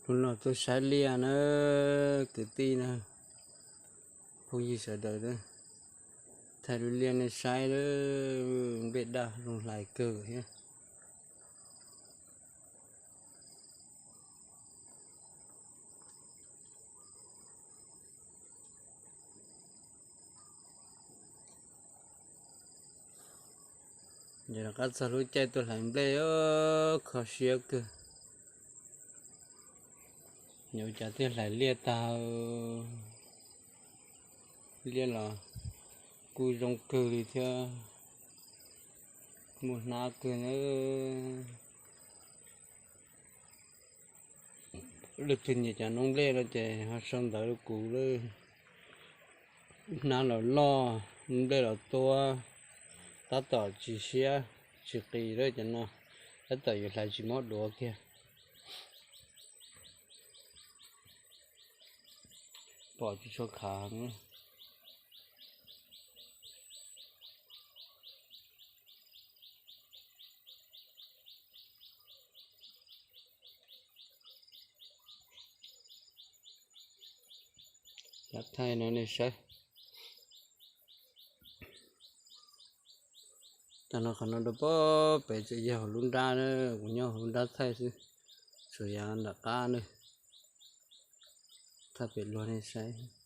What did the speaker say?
Hnub no tuaj saib liaj na, kwv tij na, phooj ywg sawv daws na, thaij lub liaj nej saib na, nplej daj zoo hlais kawg thiab. Ces rov qab txog lub caij tuaj hlais nplej, kho siab kawg. Nyuam cas thiaj hlais liaj tag, liaj los kuj zoo kawg li thiab, muaj hnab kawg na. Leej twg nyiam cov noob nplej no ces ho sau ntawv rau kuv lawm. Hnab los loj, nplej los tuab, tab tom tsis siab tsis qis lawm cov no, tab tom yuav hlais tsis mob duav kiag. Pom tsis tshua khav. Cov thaij no nej saib. Tag no qhov no rau pem tseem yog hauv lub nrab na, kuv nyob hauv lub nrab thaij xwb, tsuas yog nram qab na. Thaij pem luag nej saib.